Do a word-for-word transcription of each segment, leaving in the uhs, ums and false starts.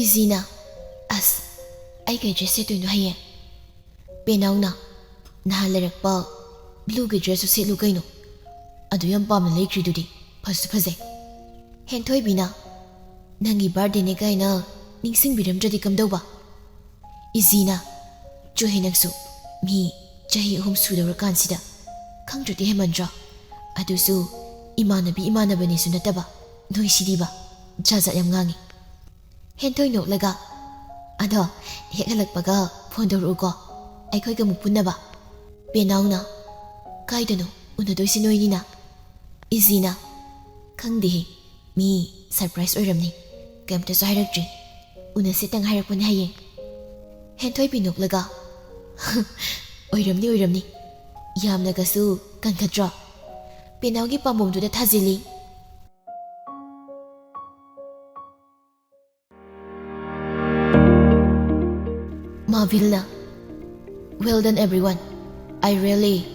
ꯏꯖꯤꯅ, "ꯑꯁ, ꯑꯩ ꯀꯩ ꯗ꯭ꯔꯦꯁ ꯁꯦꯠꯇꯣꯏꯅꯣ ꯍꯌꯦꯡ?" ꯄꯦꯅꯥꯎꯅ, "ꯅꯍꯥꯟ ꯂꯩꯔꯛꯄ ꯕ꯭ꯂꯨꯒꯤ ꯗ꯭ꯔꯦꯁꯇꯨ ꯁꯦꯠꯂꯨ ꯀꯩꯅꯣ, ꯑꯗꯨ ꯌꯥꯝ ꯄꯥꯝꯅ ꯂꯩꯈ꯭ꯔꯤꯗꯨꯗꯤ, ꯐꯁꯨ ꯐꯖꯩ꯫" ꯍꯦꯟꯊꯣꯏꯕꯤꯅ, "ꯅꯪꯒꯤ ꯕꯥꯔꯗꯦꯅꯦ ꯀꯥꯏꯅ ꯅꯤꯡꯁꯤꯡꯕꯤꯔꯝꯗ꯭ꯔꯗꯤ ꯀꯝꯗꯧꯕ?" ꯏꯖꯤꯅ, "ꯆꯣꯍꯦ ꯅꯪꯁꯨ, ꯃꯤ ꯆꯍꯤ ꯑꯍꯨꯝ ꯁꯨꯗꯧꯔꯀꯥꯟꯁꯤꯗ ꯈꯪꯗ꯭ꯔꯗꯤ ꯍꯦꯟꯃꯟꯗ꯭ꯔꯣ? ꯑꯗꯨꯁꯨ ꯏꯃꯥꯟꯅꯕꯤ ꯏꯃꯥꯟꯅꯕꯅꯤꯁꯨ ꯅꯠꯇꯕ, ꯅꯣꯏꯁꯤꯗꯤꯕ, ꯖꯥꯠ ꯖꯥꯠ ꯌꯥꯝ ꯉꯥꯡꯉꯤ꯫" ꯍꯦꯟꯊꯣꯏ ꯅꯣꯛꯂꯒ, "ꯑꯗꯣ ꯍꯦꯛ ꯍꯜꯂꯛꯄꯒ ꯐꯣꯟ ꯇꯧꯔꯛꯎꯀꯣ, ꯑꯩꯈꯣꯏꯒ ꯑꯃꯨꯛ ꯄꯨꯟꯅꯕ꯫" ꯄꯦꯅꯥꯎꯅ, "ꯀꯥꯏꯗꯅꯣ ꯎꯅꯗꯣꯏꯁꯤ ꯅꯣꯏꯅꯤꯅ?" ꯏꯖꯤꯅ, "ꯈꯪꯗꯦꯍꯦ, ꯃꯤ ꯁꯔꯄ꯭ꯔꯥꯏꯁ ꯑꯣꯏꯔꯝꯅꯤ, ꯀꯩꯝꯇꯁꯨ ꯍꯥꯏꯔꯛꯇ꯭ꯔꯤ꯫ ꯎꯅꯁꯤꯇꯪ ꯍꯥꯏꯔꯛꯄꯅꯦ ꯍꯌꯦꯡ꯫" ꯍꯦꯟꯊꯣꯏꯕꯤ ꯅꯣꯛꯂꯒ, "ꯑꯣꯏꯔꯝꯅꯤ, ꯑꯣꯏꯔꯝꯅꯤ꯫ ꯌꯥꯝꯅꯒꯁꯨ ꯀꯟꯈꯠꯇ꯭ꯔꯣ?" ꯄꯦꯅꯥꯎꯒꯤ ꯄꯥꯝꯕꯣꯝꯗꯨꯗ ꯊꯥꯖꯤꯜꯂꯤ꯫ ꯃꯥꯚꯤꯜꯅ, "Well done, everyone. I really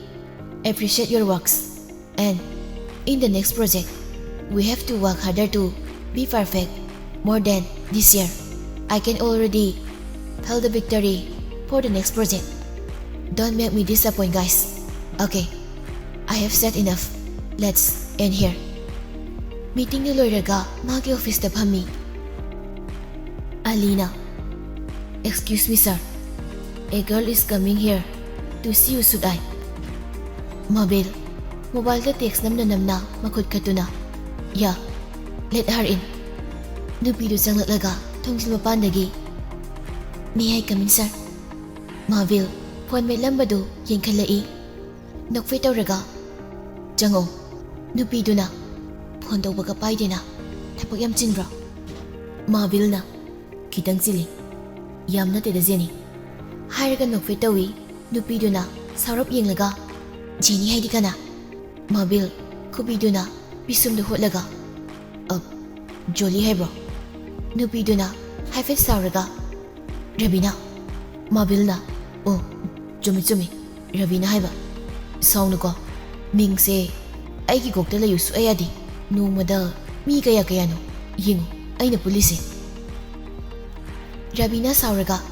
appreciate your works. And in the next project, we have to work harder to be perfect more than this year. I can already feel the victory for the next project. Don't make me disappoint, guys. Okay, I have said enough. Let's end here." ꯃꯤꯇꯤꯡꯗꯨ ꯂꯣꯏꯔꯒ ꯃꯥꯒꯤ ꯑꯣꯐꯤꯁꯇ ꯐꯝꯃꯤ꯫ ꯑꯂꯤꯅ, "Excuse me, sir. A girl is coming here to see you, should I?" ꯃꯥꯚꯤꯜ, ꯃꯣꯕꯥꯏꯜꯗ tax ꯅꯝꯅ ꯅꯝꯅ ꯃꯈꯨꯠ ꯈꯠꯇꯨꯅ, "Yeah, let her in." ꯅꯨꯄꯤꯗꯨ ꯆꯪꯂꯛꯂꯒ ꯊꯣꯡꯖꯤꯜ ꯃꯄꯥꯟꯗꯒꯤ, "May I come in, sir?" Mobile phone ꯃꯦꯠꯂꯝꯕꯗꯨ ꯌꯦꯡꯈꯠꯂꯛꯏ꯫ ꯅꯣꯛꯐꯦꯠ ꯇꯧꯔꯒ, "ꯆꯪꯉꯣ꯫" ꯅꯨꯄꯤꯗꯨꯅ, "ꯐꯣꯟ ꯇꯧꯕꯒ ꯄꯥꯏꯗꯦꯅ, ꯊꯕꯛ ꯌꯥꯝ ꯆꯤꯟꯕ꯭ꯔꯣ?" ꯃꯥꯚꯤꯜꯅ, "ꯈꯤꯇꯪ ꯆꯤꯜꯂꯤ, ꯌꯥꯝ ꯅꯠꯇꯦꯗ ꯖꯦꯅꯤ," ꯍꯥꯏꯔꯒ ꯅꯣꯛꯐꯦꯠ ꯇꯧꯏ꯫ ꯅꯨꯄꯤꯗꯨꯅ ꯁꯥꯎꯔꯞ ꯌꯦꯡꯂꯒ, "ꯖꯦꯅꯤ ꯍꯥꯏꯗꯤ ꯀꯅꯥ?" ꯃꯥꯚꯤꯜ ꯈꯨꯕꯤꯗꯨꯅ ꯄꯤꯁꯨꯝꯗꯨ ꯍꯨꯠꯂꯒ, "ꯑ, ꯖꯣꯂꯤ ꯍꯥꯏꯕ꯭ꯔꯣ?" ꯅꯨꯄꯤꯗꯨꯅ ꯍꯥꯏꯐꯦꯠ ꯁꯥꯎꯔꯒ, "ꯔꯕꯤꯅꯥ꯫" ꯃꯥꯚꯤꯜꯅ, "ꯑꯣ, ꯆꯨꯝꯃꯤ, ꯆꯨꯝꯃꯤ, ꯔꯕꯤꯅꯥ ꯍꯥꯏꯕ꯫ ꯁꯥꯎꯅꯨꯀꯣ, ꯃꯤꯡꯁꯦ ꯑꯩꯒꯤ ꯀꯣꯛꯇ ꯂꯩꯌꯨ ꯁꯨꯛꯌꯥ ꯌꯥꯗꯦ꯫ ꯅꯣꯡꯃꯗ ꯃꯤ ꯀꯌꯥ ꯀꯌꯥꯅꯣ ꯌꯦꯡꯉꯨ ꯑꯩꯅ ꯄꯨꯜꯂꯤꯁꯦ꯫" ꯔꯕꯤꯅ ꯁꯥꯎꯔꯒ,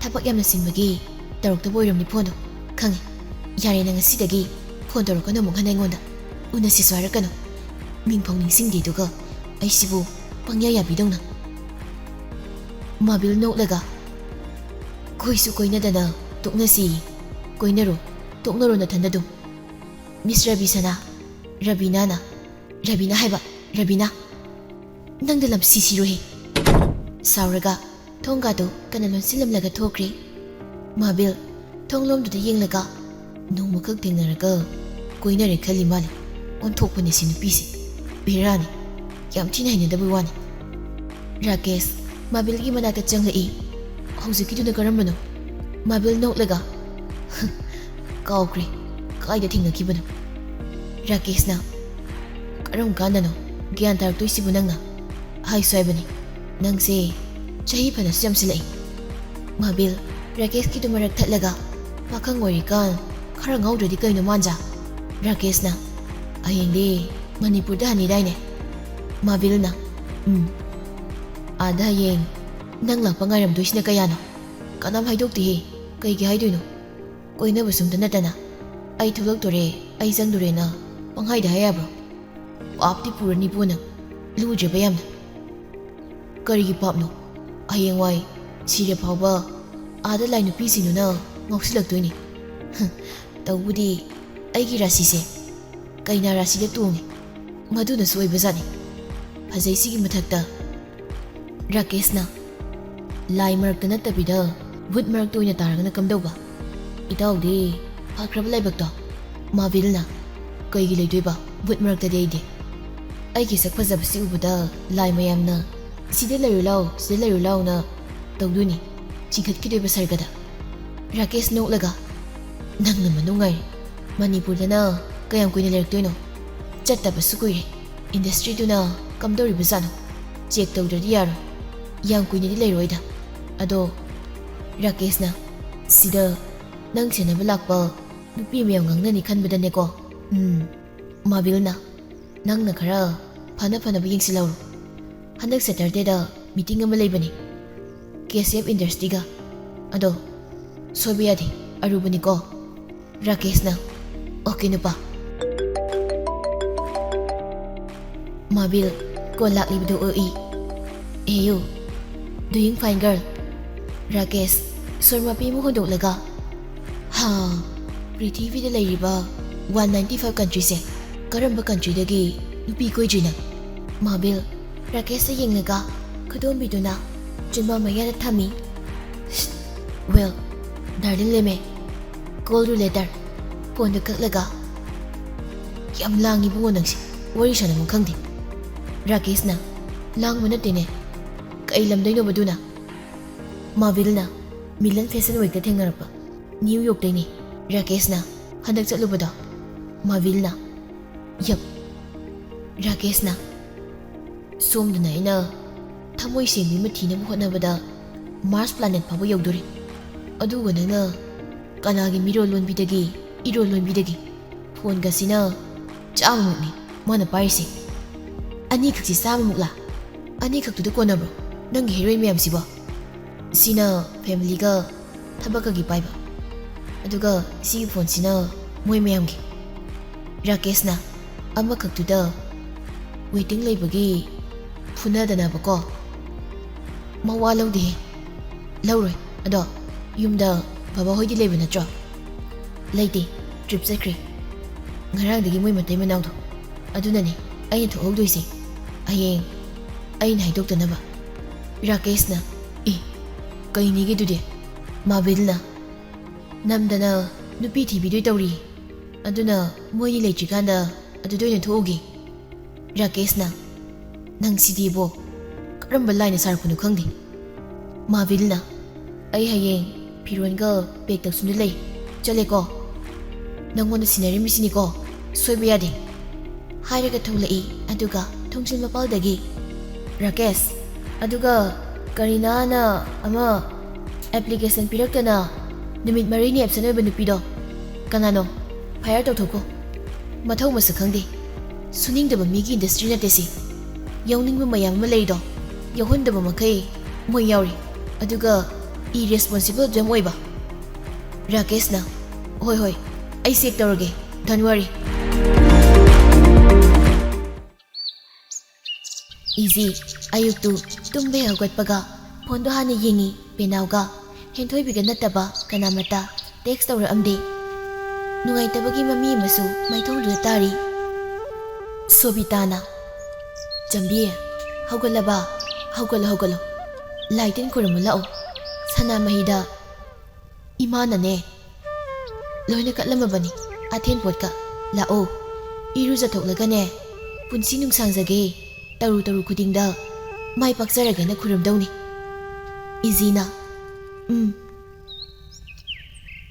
"ꯊꯕꯛ ꯌꯥꯝꯅ ꯆꯤꯟꯕꯒꯤ ꯇꯧꯔꯛꯇꯕ ꯑꯣꯏꯔꯝꯅꯤ ꯐꯣꯟꯗꯣ꯫ ꯈꯪꯉꯤ꯫ ꯌꯥꯔꯦ, ꯅꯪ ꯉꯁꯤꯗꯒꯤ ꯐꯣꯟ ꯇꯧꯔꯛꯀꯅꯨ ꯑꯃꯨꯛ ꯍꯟꯅ ꯑꯩꯉꯣꯟꯗ꯫ ꯎꯅꯁꯤꯁꯨ ꯍꯥꯏꯔꯛꯀꯅꯨ꯫ ꯃꯤꯡꯐꯥꯎ ꯅꯤꯡꯁꯤꯡꯗꯦ, ꯑꯗꯨꯒ ꯑꯩꯁꯤꯕꯨ ꯄꯪꯌꯥ ꯌꯥꯕꯤꯗꯧꯅ?" ꯃꯥꯕꯤꯜ ꯅꯣꯛꯂꯒ, "ꯀꯣꯏꯁꯨ ꯀꯣꯏꯅꯗꯅ ꯇꯣꯛꯅꯁꯤ꯫ ꯀꯣꯏꯅꯔꯣ, ꯇꯣꯛꯅꯔꯣ ꯅꯊꯟꯗ ꯑꯗꯨꯝ꯫ ꯃꯤꯁ ꯔꯕꯤꯁꯅꯥ, ꯔꯕꯤꯅꯥꯅ, ꯔꯕꯤꯅꯥ ꯍꯥꯏꯕ, ꯔꯕꯤꯅꯥ, ꯅꯪꯗ ꯂꯝ ꯁꯤꯁꯤꯔꯣꯍꯦ!" ꯁꯥꯎꯔꯒ ꯊꯣꯡꯒꯥꯗꯨ ꯀꯟꯅ ꯂꯣꯟꯁꯤꯜꯂꯝꯂꯒ ꯊꯣꯛꯈ꯭ꯔꯦ꯫ ꯃꯥꯕꯤꯜ ꯊꯣꯡꯂꯣꯝꯗꯨꯗ ꯌꯦꯡꯂꯒ, "ꯅꯣꯡꯃꯈꯛ ꯊꯦꯡꯅꯔꯒ ꯀꯣꯏꯅꯔꯦ ꯈꯜꯂꯤ ꯃꯥꯜꯂꯦ꯫ ꯑꯣꯟꯊꯣꯛꯄꯅꯦ ꯁꯤ ꯅꯨꯄꯤꯁꯦ꯫ ꯕꯦꯔꯥꯅꯤ꯫ ꯌꯥꯝ ꯊꯤꯅ ꯍꯩꯅꯗꯕꯩ ꯋꯥꯅꯤ꯫" ꯔꯥꯀꯦꯁ ꯃꯥꯕꯤꯜꯒꯤ ꯃꯅꯥꯛꯇ ꯆꯪꯂꯛꯏ꯫ "ꯍꯧꯖꯤꯛꯀꯤꯗꯨꯅ ꯀꯔꯝꯕꯅꯣ?" ꯃꯥꯕꯤꯜ ꯅꯣꯛꯂꯒ, "ꯀꯥꯎꯈ꯭ꯔꯦ꯫ ꯀꯥꯏꯗ ꯊꯦꯡꯅꯈꯤꯕꯅꯣ?" ꯔꯥꯀꯦꯁꯅ, "ꯀꯔꯝ ꯀꯥꯟꯗꯅꯣ ꯒ꯭ꯌꯥꯟ ꯇꯥꯔꯛꯇꯣꯏꯁꯤꯕꯨ ꯅꯪꯅ? ꯍꯥꯏꯁꯨ ꯍꯥꯏꯕꯅꯤ, ꯅꯪꯁꯦ ꯆꯍꯤ ꯐꯅꯁꯨ ꯌꯥꯝꯁꯤꯜꯂꯛꯏ꯫" ꯃꯥꯕꯤꯜ ꯔꯥꯀꯦꯁꯀꯤꯗꯨ ꯃꯔꯛ ꯊꯠꯂꯒ, "ꯄꯥꯈꯪ ꯑꯣꯏꯔꯤꯀꯥꯟ ꯈꯔ ꯉꯥꯎꯗ꯭ꯔꯗꯤ ꯀꯩꯅꯣ ꯃꯥꯟꯖꯥ?" ꯔꯥꯀꯦꯁꯅ, "ꯍꯌꯦꯡꯗꯤ ꯃꯅꯤꯄꯨꯔꯗ ꯍꯟꯅꯤꯗꯥꯏꯅꯦ?" ꯃꯥꯕꯤꯜꯅ, "ꯎꯝ꯫ ꯑꯥꯗ ꯍꯌꯦꯡ ꯅꯪ ꯂꯥꯛꯄ ꯉꯥꯏꯔꯝꯗꯣꯏꯁꯤꯅ ꯀꯌꯥꯅꯣ? ꯀꯅꯥꯝ ꯍꯥꯏꯗꯣꯛꯇꯦꯍꯦ꯫ ꯀꯩꯒꯤ ꯍꯥꯏꯗꯣꯏꯅꯣ? ꯀꯣꯏꯅꯕꯁꯨ ꯑꯝꯇ ꯅꯠꯇꯅ ꯑꯩ ꯊꯣꯛꯂꯛꯇꯣꯔꯦ, ꯑꯩ ꯆꯪꯗꯣꯔꯦꯅ ꯄꯪꯍꯥꯏꯗ ꯍꯥꯏ ꯌꯥꯕ꯭ꯔꯣ? ꯄꯥꯞꯇꯤ ꯄꯨꯔꯅꯤꯕꯨ ꯅꯪ꯫ ꯂꯨꯗ꯭ꯔꯦꯕ ꯌꯥꯝꯅ꯫" "ꯀꯔꯤꯒꯤ ꯄꯥꯞꯅꯣ? ꯍꯌꯦꯡꯋꯥꯏ ꯁꯤꯔꯦ ꯐꯥꯎꯕ ꯑꯥꯗ ꯂꯥꯏ ꯅꯨꯄꯤꯁꯤꯡꯗꯨꯅ ꯉꯥꯎꯁꯤꯜꯂꯛꯇꯣꯏꯅꯤ꯫" ꯍꯝ, ꯇꯧꯕꯗꯤ ꯑꯩꯒꯤ ꯔꯥꯁꯤꯁꯦ ꯀꯩꯅꯥ ꯔꯥꯁꯤꯗ ꯇꯣꯡꯉꯤ꯫ ꯃꯗꯨꯅꯁꯨ ꯑꯣꯏꯕꯖꯥꯠꯅꯤ꯫ ꯐꯖꯩꯁꯤꯒꯤ ꯃꯊꯛꯇ ꯔꯥꯀꯦꯁꯅ, "ꯂꯥꯏ ꯃꯔꯛꯇ ꯅꯠꯇꯕꯤꯗ ꯚꯨꯠ ꯃꯔꯛꯇ ꯑꯣꯏꯅ ꯇꯥꯔꯒꯅ ꯀꯝꯗꯧꯕ? ꯏꯇꯥꯎꯗꯤ ꯐꯈ꯭ꯔꯕ ꯂꯥꯏꯕꯛꯇꯣ꯫" ꯃꯥꯕꯤꯜꯅ, "ꯀꯩꯒꯤ ꯂꯩꯗꯣꯏꯕ ꯚꯨꯠ ꯃꯔꯛꯇꯗꯤ ꯑꯩꯗꯤ? ꯑꯩꯒꯤ ꯁꯛ ꯐꯖꯕꯁꯤ ꯎꯕꯗ ꯂꯥꯏ ꯃꯌꯥꯝꯅ 'ꯁꯤꯗ ꯂꯩꯔꯨ ꯂꯥꯎ, ꯁꯤꯗ ꯂꯩꯔꯨ ꯂꯥꯎꯅ' ꯇꯧꯗꯣꯏꯅꯤ, ꯆꯤꯡꯈꯠꯈꯤꯗꯣꯏꯕ ꯁꯔꯒꯗ꯫" ꯔꯥꯀꯦꯁ ꯅꯣꯛꯂꯒ, "ꯅꯪꯅ ꯃꯅꯨꯡ ꯉꯥꯏꯔꯦ꯫ ꯃꯅꯤꯄꯨꯔꯗꯅ ꯀꯌꯥꯝ ꯀꯨꯏꯅ ꯂꯩꯔꯛꯇꯣꯏꯅꯣ? ꯆꯠꯇꯕꯁꯨ ꯀꯨꯏꯔꯦ꯫ ꯏꯟꯗꯁꯇ꯭ꯔꯤꯗꯨꯅ ꯀꯝꯗꯧꯔꯤꯕꯖꯥꯠꯅꯣ? ꯆꯦꯛ ꯇꯧꯗ꯭ꯔꯗꯤ ꯌꯥꯔꯣꯏ꯫ ꯌꯥꯝ ꯀꯨꯏꯅꯗꯤ ꯂꯩꯔꯣꯏꯗ꯫" ꯑꯗꯣ ꯔꯥꯀꯦꯁꯅ, "ꯁꯤꯗ ꯅꯪ ꯁꯦꯟꯅꯕ ꯂꯥꯛꯄ ꯅꯨꯄꯤ ꯃꯌꯥꯝ ꯉꯥꯡꯅꯅꯤ ꯈꯟꯕꯗꯅꯦꯀꯣ꯫" ꯎꯝ꯫ ꯃꯥꯕꯤꯜꯅ, "ꯅꯪꯅ ꯈꯔ ꯐꯅ ꯐꯅꯕ ꯌꯦꯡꯁꯤꯜꯍꯧꯔꯣ꯫ ꯍꯟꯗꯛ ꯁꯦꯇꯔꯗꯦꯗ ꯃꯤꯇꯤꯡ ꯑꯃ ꯂꯩꯕꯅꯤ꯫ K C F ꯏꯟꯗꯁꯇ꯭ꯔꯤꯒ꯫ ꯑꯗꯣ ꯁꯣꯏꯕ ꯌꯥꯗꯦ, ꯑꯔꯨꯕꯅꯤꯀꯣ꯫ ꯔꯥꯀꯦꯁꯅ, "ꯑꯣꯀꯦ ꯅꯨꯄꯥ꯫" ꯃꯥꯕꯤꯜ ꯀꯣꯜ ꯂꯥꯛꯂꯤꯕꯗꯨ ꯎꯏ꯫ "AU, doing fine girl?" Rakesh ꯁꯣꯔ ꯃꯄꯤ ꯑꯃ ꯍꯣꯟꯗꯣꯛꯂꯒ, "ꯍꯥ, ꯄ꯭ꯔꯤꯊꯤꯕꯤꯗ ꯂꯩꯔꯤꯕ ꯋꯥꯟ ꯅꯥꯏꯟꯇꯤ ꯐꯥꯏꯚ ꯀꯟꯇ꯭ꯔꯤꯁꯦ ꯀꯔꯝꯕ ꯀꯟꯇ꯭ꯔꯤꯗꯒꯤ ꯅꯨꯄꯤ ꯀꯣꯏꯗ꯭ꯔꯤꯅꯣ?" ꯃꯥꯕꯤꯜ ꯔꯥꯀꯦꯁꯇ ꯌꯦꯡꯂꯒ ꯈꯨꯗꯣꯝꯕꯤꯗꯨꯅ ꯆꯤꯟꯕꯥꯟ ꯃꯌꯥꯗ ꯊꯝꯃꯤ꯫ "Well, darling ꯂꯦꯃꯦ, call you later." ꯐꯣꯟꯗꯨ ꯀꯛꯂꯒ, "ꯌꯥꯝ ꯂꯥꯡꯉꯤ ꯏꯕꯨꯡꯉꯣ ꯅꯪꯁꯦ, ꯋꯥꯔꯤ ꯁꯥꯟꯅꯐꯝ ꯈꯪꯗꯦ꯫" ꯔꯥꯀꯦꯁꯅ, "ꯂꯥꯡꯕ ꯅꯠꯇꯦꯅꯦ, ꯀꯩ ꯂꯝꯗꯩꯅꯣꯕ ꯑꯗꯨꯅ?" ꯃꯥꯕꯤꯜꯅ, "Milan Fashion Weekꯇ ꯊꯦꯡꯅꯔꯛꯄ, ꯅ꯭ꯌꯨ ꯌꯣꯔꯛꯇꯩꯅꯦ꯫" ꯔꯥꯀꯦꯁꯅ, "ꯍꯟꯗꯛ ꯆꯠꯂꯨꯕꯗꯣ?" ꯃꯥꯕꯤꯜꯅ, "ꯌꯞ꯫" ꯔꯥꯀꯦꯁꯅ, "ꯁꯣꯝꯗꯅ ꯑꯩꯅ ꯊꯃꯣꯏ ꯁꯦꯡꯕꯤ ꯑꯃ ꯊꯤꯅꯕ ꯍꯣꯠꯅꯕꯗ ꯃꯥꯔꯁ ꯄ꯭ꯂꯥꯅꯦꯠ ꯐꯥꯎꯕ ꯌꯧꯗꯣꯔꯦ, ꯑꯗꯨꯒ ꯅꯪꯅ ꯀꯅꯥꯒꯤ ꯃꯤꯔꯣꯜ ꯂꯣꯟꯕꯤꯗꯒꯤ, ꯏꯔꯣꯜ ꯂꯣꯟꯕꯤꯗꯒꯤ?" ꯐꯣꯟꯒꯁꯤꯅ ꯆꯥꯝꯃꯃꯨꯛꯅꯤ ꯃꯥꯅ ꯄꯥꯏꯔꯤꯁꯦ꯫ "ꯑꯅꯤꯈꯛꯁꯤ ꯆꯥꯝꯃꯃꯨꯛꯂꯥ? ꯑꯅꯤꯈꯛꯇꯨꯗ ꯀꯣꯟꯅꯕ꯭ꯔꯣ ꯅꯪꯒꯤ ꯍꯦꯔꯣꯏꯟ ꯃꯌꯥꯝꯁꯤꯕꯣ?" "ꯁꯤꯅ ꯐꯦꯃꯤꯂꯤꯒ ꯊꯕꯛꯀꯒꯤ ꯄꯥꯏꯕ, ꯑꯗꯨꯒ ꯁꯤꯒꯤ ꯐꯣꯟꯁꯤꯅ ꯃꯣꯏ ꯃꯌꯥꯝꯒꯤ꯫" ꯔꯥꯀꯦꯁꯅ, "ꯑꯃꯈꯛꯇꯨꯗ ꯋꯦꯇꯤꯡ ꯂꯩꯕꯒꯤ ꯐꯨꯅꯗꯅꯕꯀꯣ?" "ꯃꯋꯥ ꯂꯧꯗꯦꯍꯦ, ꯂꯧꯔꯣꯏ꯫ ꯑꯗꯣ ꯌꯨꯝꯗ ꯕꯕꯥ ꯍꯣꯏꯗꯤ ꯂꯩꯕ ꯅꯠꯇ꯭ꯔꯣ?" "ꯂꯩꯇꯦ, ꯇ꯭ꯔꯤꯞ ꯆꯠꯈ꯭ꯔꯦ ꯉꯔꯥꯡꯗꯒꯤ ꯃꯣꯏ ꯃꯇꯩ ꯃꯅꯥꯎꯗꯣ꯫ ꯑꯗꯨꯅꯅꯦ ꯑꯩꯅ ꯊꯣꯛꯍꯧꯗꯣꯏꯁꯦ, ꯍꯌꯦꯡ ꯑꯩꯅ ꯍꯥꯏꯗꯣꯛꯇꯅꯕ꯫" ꯔꯥꯀꯦꯁꯅ, "ꯑꯦ, ꯀꯩꯅꯤꯒꯦ ꯑꯗꯨꯗꯤ?" ꯃꯥꯕꯤꯜꯅ, "ꯅꯝꯗꯅ ꯅꯨꯄꯤ ꯊꯤꯕꯤꯗꯣꯏ ꯇꯧꯔꯤ, ꯑꯗꯨꯅ ꯃꯣꯏꯅꯤ ꯂꯩꯇ꯭ꯔꯤꯀꯥꯟꯗ ꯑꯗꯨꯗ ꯑꯣꯏꯅ ꯊꯣꯛꯎꯒꯦ꯫" ꯔꯥꯀꯦꯁꯅ, "ꯅꯪ ꯁꯤꯗꯤꯕꯣ, ꯀꯔꯝꯕ ꯂꯥꯏꯅ ꯁꯥꯔꯛꯄꯅꯣ ꯈꯪꯗꯦ꯫" ꯃꯥꯕꯤꯜꯅ, "ꯑꯩ ꯍꯌꯦꯡ ꯐꯤꯔꯣꯟꯒ ꯄꯦꯛ ꯇꯧꯁꯤꯟꯗꯨ ꯂꯩ, ꯆꯠꯂꯦꯀꯣ꯫ ꯅꯪꯉꯣꯟꯗ ꯁꯤꯟꯅꯔꯝꯃꯤꯁꯤꯅꯤꯀꯣ, ꯁꯣꯏꯕ ꯌꯥꯗꯦ꯫" ꯍꯥꯏꯔꯒ ꯊꯣꯛꯂꯛꯏ, ꯑꯗꯨꯒ ꯊꯣꯡꯖꯤꯟ ꯃꯄꯥꯜꯗꯒꯤ, "ꯔꯥꯀꯦꯁ, ꯑꯗꯨꯒ ꯀꯔꯤꯅꯥꯅ ꯑꯃ ꯑꯦꯄ꯭ꯂꯤꯀꯦꯁꯟ ꯄꯤꯔꯛꯇꯅ ꯅꯨꯃꯤꯠ ꯃꯔꯤꯅꯤ ꯑꯦꯞꯁꯦꯟ ꯑꯣꯏꯕ ꯅꯨꯄꯤꯗꯣ ꯀꯅꯥꯅꯣ? ꯐꯥꯏꯌꯔ ꯇꯧꯊꯣꯛꯈꯣ꯫ ꯃꯊꯧ ꯃꯁꯛ ꯈꯪꯗꯦ꯫ ꯁꯨꯅꯤꯡꯗꯕ ꯃꯤꯒꯤ ꯏꯟꯗꯁꯇ꯭ꯔꯤ ꯅꯠꯇꯦ ꯁꯤ꯫ ꯌꯥꯎꯅꯤꯡꯕ ꯃꯌꯥꯝ ꯑꯃ ꯂꯩꯔꯤꯗꯣ, ꯌꯥꯎꯍꯟꯗꯕ ꯃꯈꯩ ꯃꯣꯏ ꯌꯥꯎꯔꯤ꯫ ꯑꯗꯨꯒ irresponsible ꯑꯗꯨꯝ ꯑꯣꯏꯕ꯫ ꯔꯥꯀꯦꯁꯅ, "ꯍꯣꯏ, ꯍꯣꯏ, ꯑꯩ ꯆꯦꯛ ꯇꯧꯔꯒꯦ, don't worry." ꯏꯖꯤ ꯑꯌꯨꯛꯇꯨ ꯇꯨꯝꯕ ꯍꯦꯛ ꯍꯧꯒꯠꯄꯒ ꯐꯣꯟꯗꯣ ꯍꯥꯟꯅ ꯌꯦꯡꯉꯤ꯫ ꯄꯦꯅꯥꯎꯒ ꯍꯦꯟꯊꯣꯏꯕꯤꯒ ꯅꯠꯇꯕ ꯀꯅꯥꯃꯠꯇ ꯇꯦꯛꯁ ꯇꯧꯔꯛꯑꯝꯗꯦ꯫ ꯅꯨꯡꯉꯥꯏꯇꯕꯒꯤ ꯃꯃꯤ ꯑꯃꯁꯨ ꯃꯥꯏꯊꯣꯡꯗꯨꯗ ꯇꯥꯔꯤ꯫ ꯁꯣꯕꯤꯇꯥꯅ, "ꯆꯝꯕꯤ, ꯍꯧꯒꯠꯂꯕ? ꯍꯧꯒꯠꯂꯣ, ꯍꯧꯒꯠꯂꯣ꯫ ꯂꯥꯏ ꯇꯤꯟ ꯈꯨꯔꯨꯝꯃꯨ ꯂꯥꯛꯑꯣ꯫ ꯁꯅꯥꯃꯍꯤꯗ ꯏꯃꯥꯅꯅꯦ ꯂꯣꯏꯅ ꯀꯠꯂꯝꯃꯕꯅꯤ, ꯑꯊꯦꯟ ꯄꯣꯠꯀ꯫ ꯂꯥꯛꯑꯣ, ꯏꯔꯨꯖꯊꯣꯛꯂꯒꯅꯦ, ꯄꯨꯟꯁꯤ ꯅꯨꯡꯁꯥꯡꯖꯒꯦ, ꯇꯔꯨ ꯇꯔꯨ ꯈꯨꯗꯤꯡꯗ ꯃꯥꯏ ꯄꯥꯛꯆꯔꯒꯦꯅ ꯈꯨꯔꯨꯝꯗꯧꯅꯤ꯫" ꯏꯖꯤꯅ, "ꯎꯝ,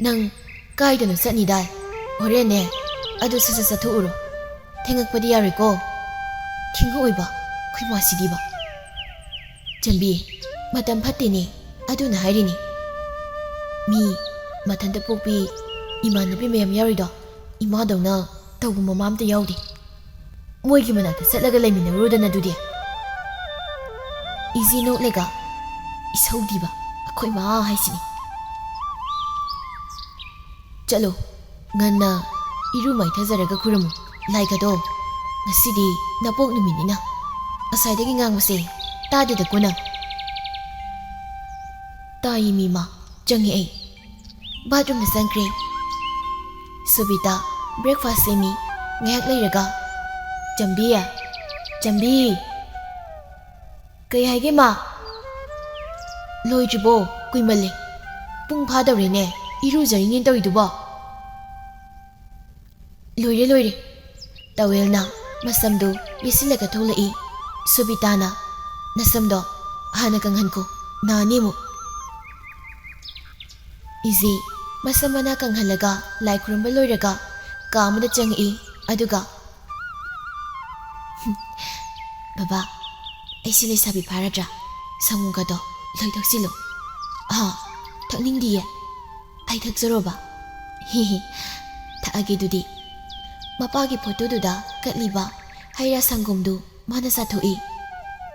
ꯅꯪ ꯀꯥꯏꯗꯅꯣ ꯆꯠꯅꯤꯗꯥꯏ? ꯍꯣꯔꯦꯟꯅꯦ ꯑꯗꯨ ꯁꯠ ꯁꯠ ꯆꯠꯊꯣꯛꯎꯔꯣ꯫ ꯊꯦꯡꯉꯛꯄꯗꯤ ꯌꯥꯔꯣꯏꯀꯣ꯫ ꯊꯦꯡꯉꯛꯑꯣꯏꯕ, ꯑꯩꯈꯣꯏ ꯃꯥꯁꯤꯗꯤꯕ꯫" "ꯆꯝꯕꯤ, ꯃꯇꯝ ꯐꯠꯇꯦꯅꯦ, ꯑꯗꯨꯅ ꯍꯥꯏꯔꯤꯅꯤ꯫ ꯃꯤ ꯃꯊꯟꯇ ꯄꯣꯛꯄꯤ ꯏꯃꯥꯟꯅꯕꯤ ꯃꯌꯥꯝ ꯌꯥꯎꯔꯤꯗꯣ, ꯏꯃꯥꯗꯧꯅ ꯇꯧꯕ ꯃꯃꯥ ꯑꯝꯇ ꯌꯥꯎꯗꯦ꯫ ꯃꯣꯏꯒꯤ ꯃꯅꯥꯛꯇ ꯆꯠꯂꯒ ꯂꯩꯃꯤꯟꯅꯔꯨꯗꯅ ꯑꯗꯨꯗꯤ꯫" ꯏꯖꯤ ꯅꯣꯛꯂꯒ, "ꯏꯁꯧꯗꯤꯕ, ꯑꯩꯈꯣꯏ ꯃꯥ ꯍꯥꯏꯁꯤꯅꯤ꯫ ꯆꯠꯂꯣ, ꯉꯟꯅ ꯏꯔꯨ ꯃꯥꯏꯊꯖꯔꯒ ꯈꯨꯔꯨꯝꯃꯨ ꯂꯥꯏꯒꯗꯣ꯫ ꯉꯁꯤꯗꯤ ꯅꯄꯣꯛ ꯅꯨꯃꯤꯠꯅꯤꯅ꯫ ꯉꯁꯥꯏꯗꯒꯤ ꯉꯥꯡꯕꯁꯦ ꯇꯥꯗꯦꯗꯀꯣ ꯅꯪ?" "ꯇꯥꯏꯌꯦ ꯃꯤꯃ, ꯆꯪꯉꯦ ꯑꯩ꯫" ꯕꯥꯠꯔꯨꯝꯗ ꯆꯪꯈ꯭ꯔꯦ꯫ ꯁꯨꯕꯤꯇꯥ breakfast ꯁꯦꯝꯃꯤ꯫ ꯉꯥꯏꯍꯥꯛ ꯂꯩꯔꯒ, "ꯆꯝꯕꯤ, ꯆꯝꯕꯤ!" "ꯀꯩ ꯍꯥꯏꯒꯦ, ꯃꯥ?" "ꯂꯣꯏꯗ꯭ꯔꯤꯕꯣ? ꯀꯨꯏꯃꯜꯂꯦ꯫ ꯄꯨꯡ ꯐꯥꯗꯧꯔꯦꯅꯦ, ꯏꯔꯨꯖꯔꯤꯅꯦꯅ ꯇꯧꯔꯤꯗꯨꯕꯣ?" "ꯂꯣꯏꯔꯦ, ꯂꯣꯏꯔꯦ꯫" ꯇꯋꯦꯜꯅ ꯃꯁꯝꯗꯨ ꯌꯦꯠꯁꯤꯜꯂꯒ ꯊꯣꯛꯂꯛꯏ꯫ ꯁꯨꯕꯤꯇꯥꯅ, "ꯅꯁꯝꯗꯣ ꯍꯥꯟꯅ ꯀꯪꯍꯟꯈꯣ, ꯅꯥꯅꯤ ꯑꯃꯨꯛ꯫" ꯏꯖꯤ ꯃꯁꯝ ꯃꯅꯥ ꯀꯪꯍꯜꯂꯒ ꯂꯥꯏ ꯈꯨꯔꯨꯝꯕ ꯂꯣꯏꯔꯒ ꯀꯥ ꯑꯃꯗ ꯆꯪꯉꯛꯏ꯫ ꯑꯗꯨꯒ, "ꯕꯕꯥ, ꯑꯩꯁꯤ ꯂꯩꯁꯥꯕꯤ ꯐꯥꯔꯗ꯭ꯔꯥ? ꯁꯪꯒꯣꯝꯒꯗꯣ ꯂꯣꯏ ꯊꯛꯆꯤꯜꯂꯣ꯫" "ꯑꯥ, ꯊꯛꯅꯤꯡꯗꯤꯌꯦ꯫" "ꯑꯩ ꯊꯛꯆꯔꯣꯕ?" "ꯍꯤ ꯍꯤ, ꯊꯛꯑꯒꯦ ꯑꯗꯨꯗꯤ꯫" ꯃꯄꯥꯒꯤ ꯐꯣꯇꯣꯗꯨꯗ ꯀꯠꯂꯤꯕ ꯍꯩ ꯔꯥ ꯁꯪꯒꯣꯝꯗꯨ ꯃꯥꯅ ꯆꯥꯊꯣꯛꯏ꯫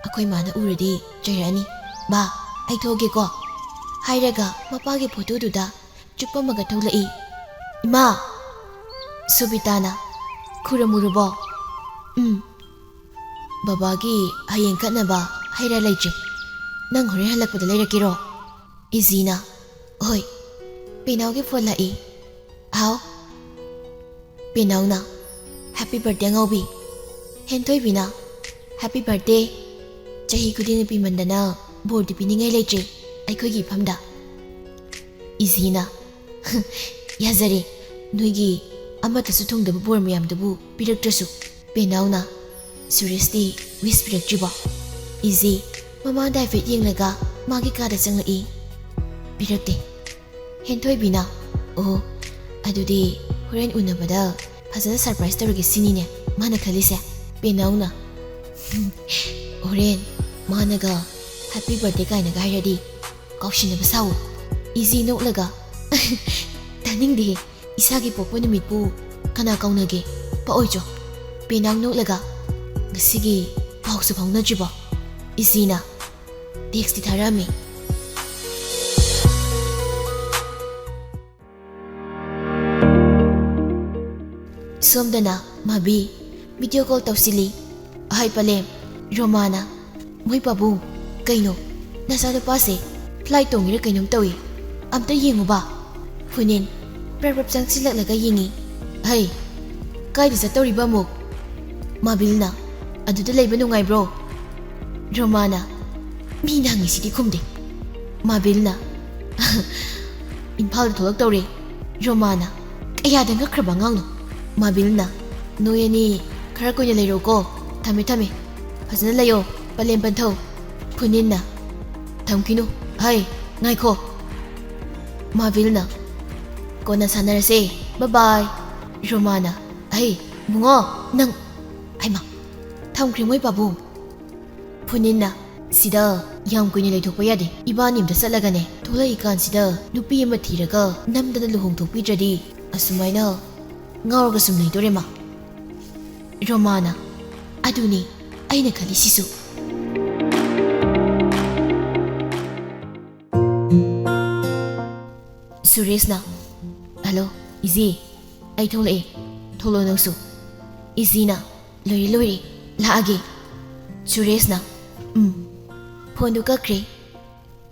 ꯑꯩꯈꯣꯏ ꯃꯥꯅ ꯎꯔꯗꯤ ꯆꯩꯔꯛꯑꯅꯤ꯫ "ꯕꯥ, ꯑꯩ ꯊꯣꯛꯑꯒꯦꯀꯣ" ꯍꯥꯏꯔꯒ ꯃꯄꯥꯒꯤ ꯐꯣꯇꯣꯗꯨꯗ ꯆꯨꯞꯄꯝꯃꯒ ꯊꯣꯛꯂꯛꯏ꯫ "ꯏꯃꯥ!" ꯁꯣꯕꯤꯇꯥꯅ, "ꯈꯨꯔꯨꯝꯃꯨꯔꯕꯣ?" "ꯎꯝ꯫ ꯕꯕꯥꯒꯤ ꯍꯌꯦꯡ ꯀꯠꯅꯕ ꯍꯩ ꯔꯥ ꯂꯩꯇ꯭ꯔꯦ꯫ ꯅꯪ ꯍꯣꯔꯦꯟ ꯍꯜꯂꯛꯄꯗ ꯂꯩꯔꯛꯀꯦꯔꯣ?" ꯏꯖꯤꯅ, "ꯍꯣꯏ꯫" ꯄꯦꯅꯥꯎꯒꯤ ꯐꯣꯟ ꯂꯥꯛꯏ꯫ "ꯍꯥꯎ?" ꯄꯦꯅꯥꯎꯅ, "Happy birthday ꯑꯉꯥꯎꯕꯤ꯫" ꯍꯦꯟꯊꯣꯏꯕꯤꯅ, "Happy birthday꯫ ꯆꯍꯤ ꯈꯨꯗꯤꯡ ꯅꯨꯄꯤꯃꯟꯗꯅ ꯕꯣꯔꯗꯤ ꯄꯤꯅꯤꯡꯉꯥꯏ ꯂꯩꯇ꯭ꯔꯦ ꯑꯩꯈꯣꯏꯒꯤ ꯏꯐꯝꯗ꯫" ꯏꯖꯤꯅ, "ꯌꯥꯖꯔꯦ, ꯅꯣꯏꯒꯤ ꯑꯃꯠꯇꯁꯨ ꯊꯨꯡꯗꯕ ꯕꯣꯔ ꯃꯌꯥꯝꯗꯨꯕꯨ ꯄꯤꯔꯛꯇ꯭ꯔꯁꯨ꯫" ꯄꯦꯅꯥꯎꯅ, "ꯁꯨꯔꯦꯁꯇꯤ wish ꯄꯤꯔꯛꯇ꯭ꯔꯤꯕꯣ?" ꯏꯖꯤ ꯃꯃꯥꯗ ꯍꯥꯏꯐꯦꯠ ꯌꯦꯡꯂꯒ ꯃꯥꯒꯤ ꯀꯥꯗ ꯆꯪꯂꯛꯏ꯫ "ꯄꯤꯔꯛꯇꯦ꯫" ꯍꯦꯟꯊꯣꯏꯕꯤꯅ, "ꯑꯣ, ꯑꯗꯨꯗꯤ ꯍꯣꯔꯦꯟ ꯎꯅꯕꯗ ꯐꯖꯅ surprise ꯇꯧꯔꯒꯦ ꯁꯤꯅꯤꯅꯦ ꯃꯥꯅ ꯈꯜꯂꯤꯁꯦ?" ꯄꯦꯅꯥꯎꯅ, "ꯍꯣꯔꯦꯟ ꯃꯥꯅꯒ happy birthday ꯀꯥꯏꯅꯒ ꯍꯥꯏꯔꯗꯤ ꯀꯥꯎꯁꯤꯟꯅꯕ ꯁꯥꯎ꯫" ꯏꯖꯤ ꯅꯣꯛꯂꯒ, "ꯇꯥꯅꯤꯡꯗꯦꯍꯦ, ꯏꯁꯥꯒꯤ ꯄꯣꯛꯄ ꯅꯨꯃꯤꯠꯄꯨ ꯀꯅꯥ ꯀꯥꯎꯅꯒꯦ? ꯄꯛꯑꯣꯏꯆꯣ꯫" ꯄꯦꯅꯥꯎ ꯅꯣꯛꯂꯒ, "ꯉꯁꯤꯒꯤ ꯄꯥꯎꯁꯨ ꯐꯥꯎꯅꯗ꯭ꯔꯤꯕꯣ?" ꯏꯖꯤꯅ, "Textꯇꯤ ꯊꯥꯔꯛꯑꯝꯃꯤ꯫" ꯁꯣꯝꯗꯅ ꯃꯥꯕꯤ video call ꯇꯧꯁꯤꯜꯂꯤ꯫ "ꯍꯥꯏ ꯄꯂꯦꯝ꯫" ꯔꯣꯃꯥꯅ, "ꯃꯣꯏ ꯄꯥꯕꯨꯡ, ꯀꯩꯅꯣ? ꯅꯆꯥꯅꯨꯄꯥꯁꯦ flight ꯇꯣꯡꯉꯤꯔ ꯀꯩꯅꯣꯝ ꯇꯧꯏ꯫ ꯑꯝꯇ ꯌꯦꯡꯉꯨꯕ꯫" ꯐꯨꯅꯤꯟ ꯄ꯭ꯔꯞ ꯄ꯭ꯔꯞ ꯆꯪꯁꯤꯜꯂꯛꯂꯒ ꯌꯦꯡꯉꯤ꯫ "ꯍꯩ, ꯀꯥꯏꯗ ꯆꯠꯇꯧꯔꯤꯕ ꯑꯃꯨꯛ?" ꯃꯥꯕꯤꯜꯅ, "ꯑꯗꯨꯗ ꯂꯩꯕ ꯅꯨꯡꯉꯥꯏꯕ꯭ꯔꯣ?" ꯔꯣꯃꯥꯅ, "ꯃꯤꯅ ꯍꯪꯉꯤꯁꯤꯗꯤ ꯈꯨꯝꯗꯦ꯫" ꯃꯥꯕꯤꯜꯅ, "ꯏꯝꯐꯥꯜꯗ ꯊꯣꯛꯂꯛꯇꯧꯔꯦ꯫" ꯔꯣꯃꯥꯅ, "ꯀꯌꯥꯗ ꯉꯛꯈ꯭ꯔꯕ ꯑꯉꯥꯡꯅꯣ?" ꯃꯥꯕꯤꯜꯅ, "ꯅꯣꯏ ꯑꯅꯤ ꯈꯔ ꯀꯨꯏꯅ ꯂꯩꯔꯣꯀꯣ꯫ ꯊꯝꯃꯦ, ꯊꯝꯃꯦ꯫ ꯐꯖꯅ ꯂꯩꯌꯣ, ꯄꯂꯦꯝ ꯄꯟꯊꯧ꯫" ꯐꯨꯅꯤꯟꯅ, "ꯊꯝꯈꯤꯅꯨ꯫ ꯍꯩ, ꯉꯥꯏꯈꯣ꯫" ꯃꯥꯕꯤꯜꯅ, "ꯀꯣꯟꯅ ꯁꯥꯟꯅꯔꯁꯦ꯫ Bye bye꯫" ꯔꯣꯃꯥꯅ, "ꯍꯩ, ꯏꯕꯨꯡꯉꯣ, ꯅꯪ, ꯍꯩꯃꯥ, ꯊꯝꯈ꯭ꯔꯦ ꯃꯣꯏ ꯄꯥꯕꯨꯡ꯫" ꯐꯨꯅꯤꯟꯅ, "ꯁꯤꯗ ꯌꯥꯝ ꯀꯨꯏꯅ ꯂꯩꯊꯣꯛꯄ ꯌꯥꯗꯦ꯫ ꯏꯕꯥꯅꯤ ꯑꯝꯇ ꯆꯠꯂꯒꯅꯦ, ꯊꯣꯛꯂꯛꯏꯀꯥꯟꯁꯤꯗ ꯅꯨꯄꯤ ꯑꯃ ꯊꯤꯔꯒ ꯅꯝꯗꯅ ꯂꯨꯍꯣꯡꯊꯣꯛꯄꯤꯗ꯭ꯔꯗꯤ ꯑꯁꯨꯃꯥꯏꯅ ꯉꯥꯎꯔꯒ ꯁꯨꯝ ꯂꯩꯗꯣꯔꯦ ꯃꯥ꯫" ꯔꯣꯃꯥꯅ, "ꯑꯗꯨꯅꯤ ꯑꯩꯅ ꯈꯜꯂꯤꯁꯤꯁꯨ꯫" ꯁꯨꯔꯦꯁꯅ, "ꯍꯜꯂꯣ, ꯏꯖꯤ, ꯑꯩ ꯊꯣꯛꯂꯛꯑꯦ, ꯊꯣꯛꯂꯛꯑꯣ ꯅꯪꯁꯨ꯫" ꯏꯖꯤꯅ, "ꯂꯣꯏꯔꯦ, ꯂꯣꯏꯔꯦ, ꯂꯥꯛꯑꯒꯦ꯫" ꯁꯨꯔꯦꯁꯅ, "ꯎꯝ꯫" ꯐꯣꯟꯗꯨ ꯀꯛꯈ꯭ꯔꯦ꯫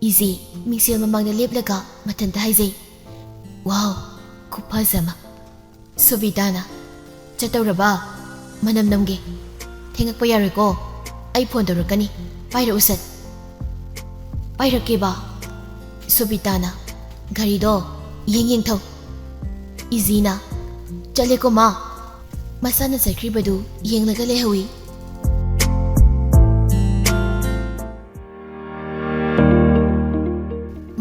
ꯏꯖꯤ ꯃꯤꯡꯁꯦꯜ ꯃꯃꯥꯡꯗ ꯂꯦꯞꯂꯒ ꯃꯊꯟꯇ ꯍꯥꯏꯖꯩ, "ꯋꯥꯎ, ꯈꯨꯐꯖ ꯑꯃ꯫" ꯁꯣꯕꯤꯇꯥꯅ, "ꯆꯠꯇꯧꯔꯕ? ꯃꯅꯝ ꯅꯝꯒꯦ꯫ ꯊꯦꯡꯉꯛꯄ ꯌꯥꯔꯣꯏꯀꯣ꯫ ꯑꯩ ꯐꯣꯟ ꯇꯧꯔꯛꯀꯅꯤ꯫ ꯄꯥꯏꯔꯛꯎ ꯁꯠ꯫" "ꯄꯥꯏꯔꯛꯀꯦꯕ꯫" ꯁꯣꯕꯤꯇꯥꯅ, "ꯒꯥꯔꯤꯗꯣ ꯌꯦꯡ ꯌꯦꯡ ꯊꯧ꯫" ꯏꯖꯤꯅ, "ꯆꯠꯂꯦꯀꯣ ꯃꯥ꯫" ꯃꯁꯥꯅ ꯆꯠꯈ꯭ꯔꯤꯕꯗꯨ ꯌꯦꯡꯂꯒ ꯂꯩꯍꯧꯏ꯫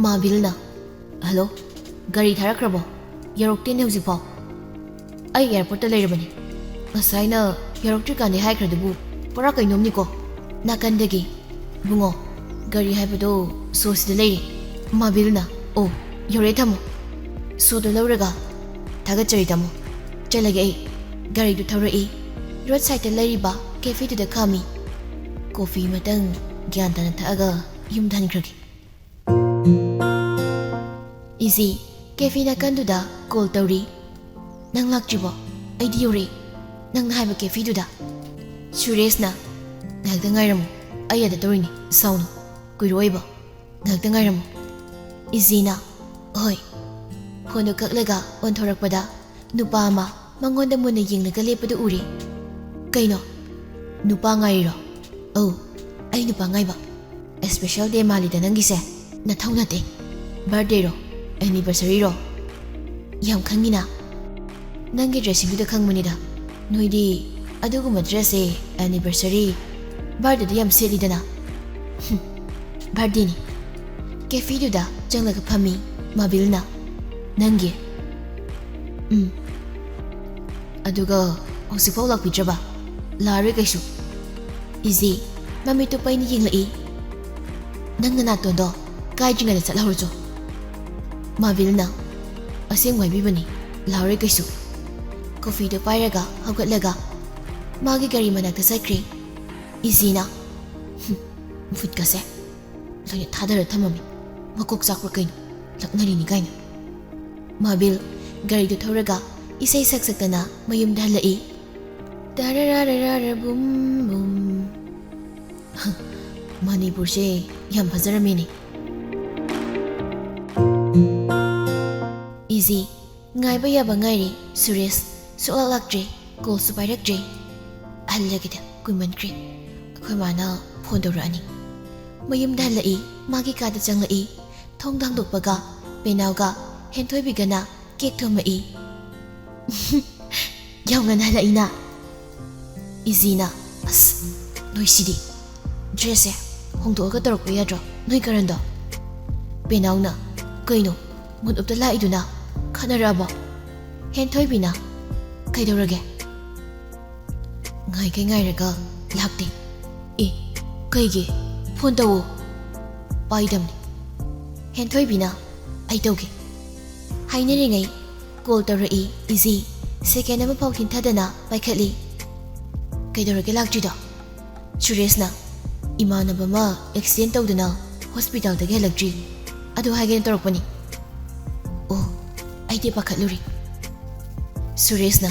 ꯃꯥꯕꯤꯜꯅ, "ꯍꯜꯂꯣ, ꯒꯥꯔꯤ ꯊꯥꯔꯛꯈ꯭ꯔꯕꯣ? ꯌꯧꯔꯛꯇꯦꯅꯦ ꯍꯧꯖꯤꯛꯐꯥꯎ꯫" "ꯑꯩ ꯑꯦꯌꯥꯔꯄꯣꯔꯠꯇ ꯂꯩꯔꯕꯅꯤ꯫ ꯉꯁꯥꯏꯅ ꯌꯧꯔꯛꯇ꯭ꯔꯤꯀꯥꯟꯗꯩ ꯍꯥꯏꯈ꯭ꯔꯗꯨꯕꯨ, ꯄꯨꯔꯥ ꯀꯩꯅꯣꯝꯅꯤꯀꯣ꯫" ꯅꯥꯀꯟꯗꯒꯤ, "ꯏꯕꯨꯡꯉꯣ, ꯒꯥꯔꯤ ꯍꯥꯏꯕꯗꯣ ꯁꯣꯁꯤꯗ ꯂꯩꯔꯦ꯫" ꯃꯥꯕꯤꯜꯅ, "ꯑꯣ, ꯌꯧꯔꯛꯑꯦ, ꯊꯝꯃꯣ꯫" ꯁꯣꯗꯣ ꯂꯧꯔꯒ, "ꯊꯥꯒꯠꯆꯔꯤ ꯇꯥꯃꯣ꯫ ꯆꯠꯂꯒꯦ ꯑꯩ꯫" ꯒꯥꯔꯤꯗꯨ ꯊꯧꯔꯛꯏ꯫ ꯔꯣꯗ ꯁꯥꯏꯗꯇ ꯂꯩꯔꯤꯕ ꯀꯦꯐꯦꯗꯨꯗ ꯈꯥꯝꯃꯤ꯫ ꯀꯣꯐꯤ ꯑꯃꯇꯪ ꯒ꯭ꯌꯥꯟ ꯇꯥꯅ ꯊꯛꯑꯒ ꯌꯨꯝꯗ ꯍꯟꯈ꯭ꯔꯒꯦ꯫ ꯏꯖꯤ ꯀꯦꯐꯦ ꯅꯥꯀꯟꯗꯨꯗ ꯀꯣꯜ ꯇꯧꯔꯤ꯫ "ꯅꯪ ꯂꯥꯛꯇ꯭ꯔꯤꯕꯣ? ꯑꯩꯗꯤ ꯌꯧꯔꯛꯑꯦ꯫ ꯅꯪꯅ ꯍꯥꯏꯕ ꯀꯦꯐꯦꯗꯨꯗ꯫" ꯁꯨꯔꯦꯁꯅ, "ꯉꯥꯏꯍꯥꯛꯇ ꯉꯥꯏꯔꯝꯃꯨ꯫ ꯑꯩ ꯑꯗ ꯇꯧꯔꯤꯅꯤ꯫ ꯁꯥꯎꯅꯨ꯫ ꯀꯨꯏꯔꯣꯏꯕ꯫ ꯉꯥꯏꯍꯥꯛꯇ ꯉꯥꯏꯔꯝꯃꯨ꯫" ꯏꯖꯤꯅ, "ꯍꯣꯏ꯫" ꯐꯣꯟꯗꯨ ꯀꯛꯂꯒ ꯑꯣꯟꯊꯣꯔꯛꯄꯗ ꯅꯨꯄꯥ ꯑꯃ ꯃꯉꯣꯟꯗ ꯃꯨꯟꯅ ꯌꯦꯡꯂꯒ ꯂꯦꯞꯄꯗꯨ ꯎꯔꯦ꯫ "ꯀꯩꯅꯣ? ꯅꯨꯄꯥ ꯉꯥꯏꯔꯤꯔꯣ?" "ꯑꯧ, ꯑꯩ ꯅꯨꯄꯥ ꯉꯥꯏꯕ꯫ Special day ꯃꯥꯜꯂꯤꯗ ꯅꯪꯒꯤꯁꯦ꯫ ꯅꯊꯧ ꯅꯠꯇꯦ꯫ Birthdayꯔꯣ? Anniversaryꯔꯣ? ꯌꯥꯝ ꯈꯪꯉꯤꯅ꯫ ꯅꯪꯒꯤ dressingꯗꯨꯗ ꯈꯪꯕꯅꯤꯗ꯫ ꯅꯣꯏꯗꯤ ꯑꯗꯨꯒꯨꯝꯕ dressꯁꯦ anniversary, birthdayꯗ ꯌꯥꯝ ꯁꯦꯠꯂꯤꯗꯅ꯫" "ꯍꯨꯝ, birthdayꯅꯤ꯫" ꯀꯦꯐꯦꯗꯨꯗ ꯆꯪꯂꯒ ꯐꯝꯃꯤ ꯃꯥꯕꯤꯜꯅ꯫ "ꯅꯪꯒꯤ?" "ꯎꯝ꯫" "ꯑꯗꯨꯒ ꯍꯧꯖꯤꯛꯐꯥꯎ ꯂꯥꯛꯄꯤꯗ꯭ꯔꯕ?" "ꯂꯥꯛꯑꯔꯣꯏ ꯀꯩꯁꯨ꯫" ꯏꯖꯤ ꯃꯃꯤꯠꯇꯨ ꯄꯩꯅ ꯌꯦꯡꯂꯛꯏ꯫ "ꯅꯪ ꯅꯅꯥꯇꯣꯟꯗꯣ ꯀꯥꯏꯗ꯭ꯔꯤꯉꯩꯗ ꯆꯠꯍꯧꯔꯨꯆꯣ꯫" ꯃꯥꯕꯤꯜꯅ, "ꯑꯁꯦꯡꯕ ꯍꯥꯏꯕꯤꯕꯅꯤ, ꯂꯥꯛꯑꯔꯣꯏ ꯀꯩꯁꯨ꯫" ꯀꯣꯐꯤꯗꯨ ꯄꯥꯏꯔꯒ ꯍꯧꯒꯠꯂꯒ ꯃꯥꯒꯤ ꯒꯥꯔꯤ ꯃꯅꯥꯛꯇ ꯆꯠꯈ꯭ꯔꯦ꯫ ꯏꯖꯤꯅ, "ꯍꯨꯝ, ꯃꯈꯨꯠꯀꯁꯦ ꯂꯣꯏꯅ ꯊꯥꯗꯔ ꯊꯝꯃꯝꯃꯤ꯫ ꯃꯀꯣꯛ ꯆꯥꯛꯄ꯭ꯔꯥ ꯀꯩꯅꯣ? ꯂꯛꯅꯔꯤꯅꯤ ꯀꯥꯏꯅ꯫ ꯃꯥꯕꯤꯜ ꯒꯥꯔꯤꯗꯨ ꯊꯧꯔꯒ ꯏꯁꯩ ꯁꯛ ꯁꯛꯇꯅ ꯃꯌꯨꯝꯗ ꯍꯜꯂꯛꯏ꯫ ꯇꯔꯥꯔꯥꯔꯥꯔꯥ ꯕꯨꯝ ꯕꯨꯝ꯫ ꯃꯅꯤꯄꯨꯔꯁꯦ ꯌꯥꯝ ꯐꯖꯔꯝꯃꯦꯅꯦ꯫ ꯏꯖꯤ, ꯉꯥꯏꯕ ꯌꯥꯕ ꯉꯥꯏꯔꯤ꯫ ꯁꯨꯔꯦꯁ ꯁꯨꯛꯂꯥꯛ ꯂꯥꯛꯇ꯭ꯔꯦ, ꯀꯣꯜꯁꯨ ꯄꯥꯏꯔꯛꯇ꯭ꯔꯦ꯫ ꯍꯜꯂꯒꯦꯗ, ꯀꯨꯏꯃꯟꯈ꯭ꯔꯦ꯫ ꯑꯩꯈꯣꯏ ꯃꯥꯅ ꯐꯣꯟ ꯇꯧꯔꯛꯑꯅꯤ꯫ ꯃꯌꯨꯝꯗ ꯍꯜꯂꯛꯏ꯫ ꯃꯥꯒꯤ ꯀꯥꯗ ꯆꯪꯂꯛꯏ꯫ ꯊꯣꯡ ꯍꯥꯡꯗꯣꯛꯄꯒ ꯄꯦꯅꯥꯎꯒ ꯍꯦꯟꯊꯣꯏꯕꯤꯒꯅ ꯀꯦꯛ ꯊꯣꯝꯃꯛꯏ꯫ ꯌꯥꯝ ꯉꯟꯅ ꯍꯜꯂꯛꯏꯅ꯫ ꯏꯖꯤꯅ, "ꯑꯁ, ꯅꯣꯏꯁꯤꯗꯤ꯫ ꯗ꯭ꯔꯦꯁꯁꯦ ꯍꯣꯡꯗꯣꯛꯑꯒ ꯇꯧꯔꯛꯄ ꯌꯥꯗ꯭ꯔꯣ, ꯅꯣꯏ ꯀꯔꯟꯗꯣ?" ꯄꯦꯅꯥꯎꯅ, "ꯀꯩꯅꯣ, ꯃꯨꯠ ꯑꯣꯞꯇ ꯂꯥꯛꯏꯗꯨꯅ ꯈꯠꯅꯔꯛꯑꯕꯣ?" ꯍꯦꯟꯊꯣꯏꯕꯤꯅ, "ꯀꯩꯗꯧꯔꯒꯦ?" ꯉꯥꯏꯈꯩ ꯉꯥꯏꯔꯒ ꯂꯥꯛꯇꯦ꯫ "ꯑꯦ, ꯀꯩꯒꯤ? ꯐꯣꯟ ꯇꯧꯋꯣ꯫" ꯄꯥꯏꯗꯝꯅꯤ꯫ ꯍꯦꯟꯊꯣꯏꯕꯤꯅ, "ꯑꯩ ꯇꯧꯒꯦ꯫" ꯍꯥꯏꯅꯔꯤꯉꯩ ꯀꯣꯜ ꯇꯧꯔꯛꯏ꯫ ꯏꯖꯤ ꯁꯦꯀꯦꯟ ꯑꯃꯐꯥꯎ ꯊꯤꯟꯊꯗꯅ ꯄꯥꯏꯈꯠꯂꯤ꯫ "ꯀꯩꯗꯧꯔꯒꯦ ꯂꯥꯛꯇ꯭ꯔꯤꯗꯣ?" "ꯁꯨꯔꯦꯁꯅ ꯏꯃꯥꯟꯅꯕ ꯑꯃ ꯑꯦꯛꯁꯤꯗꯦꯟ ꯇꯧꯗꯅ ꯍꯣꯁꯄꯤꯇꯥꯜꯗꯒꯤ ꯍꯜꯂꯛꯇ꯭ꯔꯤ, ꯑꯗꯨ ꯍꯥꯏꯒꯦꯅ ꯇꯧꯔꯛꯄꯅꯤ꯫" "ꯑꯣ, ꯑꯩꯗꯤ ꯄꯥꯈꯠꯂꯨꯔꯦ꯫" ꯁꯨꯔꯦꯁꯅ,